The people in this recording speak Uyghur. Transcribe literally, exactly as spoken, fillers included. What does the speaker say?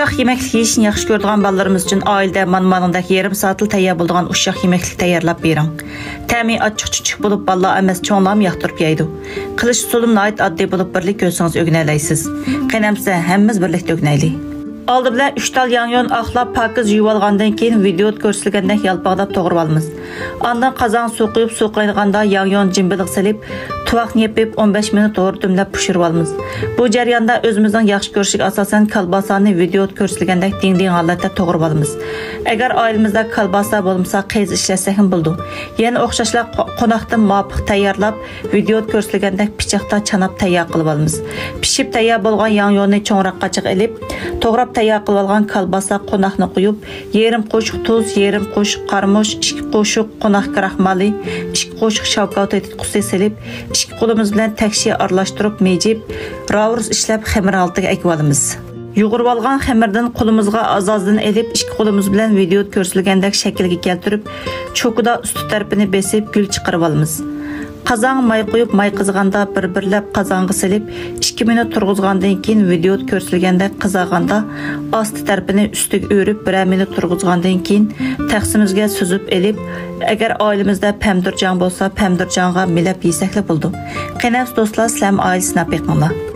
ئۇششاق يېمەكلىك يېيىشنى ياخشى كۆرىدىغان بالىلىرىمىز ئۈچۈن ئائىلىدە مانا مانىڭدەك يېرىم سائەتلا تەييار بولىدىغان ئۇششاق يېمەكلىك تەييارلاپ بېرىڭ. تەمى ئاچچىق-چۈچۈك بولۇپ، بالىلار ئەمەس، چوڭلارمۇ ياقتۇرۇپ يەيدۇ. قىلىش ئۇسۇلىمۇ ناھايىتى ئاددىي بولۇپ، بىرلىكتە كۆرسىڭىز ئۆگىنەلەيسىز. قېنى ئەمىسە، ھەممىمىز بىرلىكتە ئۆگىنەيلى. ئالدى بىلەن ئۈچ تال ياڭيۇنى ئاقلاپ، پاكىز يۇيۇۋالغاندىن كېيىن، ۋىدىيودا كۆرسىتىلگەندەك يالپاقلاپ توغرىۋالىمىز. ئاندىن قازانغا سۇ قۇيۇپ، سۇ قاينىغاندا ياڭيۇنى جىمبىلىغا سېلىپ، تۇۋاقنى يېپىپ، ئون بەش مىنۇت ھوردۇملاپ پىشۇرۇۋالىمىز. بۇ جەرياندا ئۆزىمىزنىڭ ياخشى كۆرۈشىگە ئاساسەن، كالباسانى ۋىدىيودا كۆرسىتىلگەندەك دىڭ-دىڭ ھالەتتە توغرىۋالىمىز. ئەگەر ئائىلىمىزدە كالباسا بولمىسا، قەيزى ئىشلەتسەكمۇ بولىدۇ. يەنە ئوخشاشلا قو-، قوناقتىن مۇۋاپىق تەييارلاپ، ۋىدىيودا كۆرسىتىلگەندەك پىچاقتا چاناپ تەييار قىلىۋالىمىز. پىشىپ تەييار بولغان ياڭيۇنى چوڭراق قاچىغا ئېلىپ، توغراپ تەييار قىلىۋالغان كالباسا، قوناقنى قويۇپ، يېرىم قوشۇق تۇز، يېرىم قوشۇق قارىمۇچ، ئىككى قوشۇق قوناق كراخمالى، ئىككى قوشۇق شاۋكاۋ تېتىتقۇسى سېلىپ، ئىككى قولىمىز بىلەن تەكشى ئارىلاشتۇرۇپ مىجىپ، راۋۇرۇس ئىشلەپ خېمىر ھالىتىگە ئەكىۋالىمىز. يۇغۇرۇۋالغان خېمىردىن قولىمىزغا ئاز-ئازدىن ئېلىپ، ئىككى قولىمىز بىلەن ۋىدىيودا كۆرسىتىلگەندەك شەكىلگە كەلتۈرۈپ، چوكىدا ئۈستى تەرىپىنى بېسىپ، گۈل چىقىرىۋالىمىز. قازانغا ماي قۇيۇپ، ماي قىزىغاندا بىر-بىرلەپ قازانغا سېلىپ، ئىككى مىنۇت تۇرغۇزغاندىن كېيىن، ۋىدىيودا كۆرسىتىلگەندەك قىزارغاندا، ئاستى تەرىپىنى ئۈستىگە ئۆرۈپ، بىرەر مىنۇت تۇرغۇزغاندىن كېيىن، تەخسىمىزگە سۈزۈپ ئېلىپ، ئەگەر ئائىلىمىزدە پەمدۇرجاڭ بولسا، پەمدۇرجاڭغا مىلەپ يېسەكلا بولىدۇ. قېنى ئەمىسە دوستلار، سىلەرمۇ ئائىلىدە سىناپ بېقىڭلار.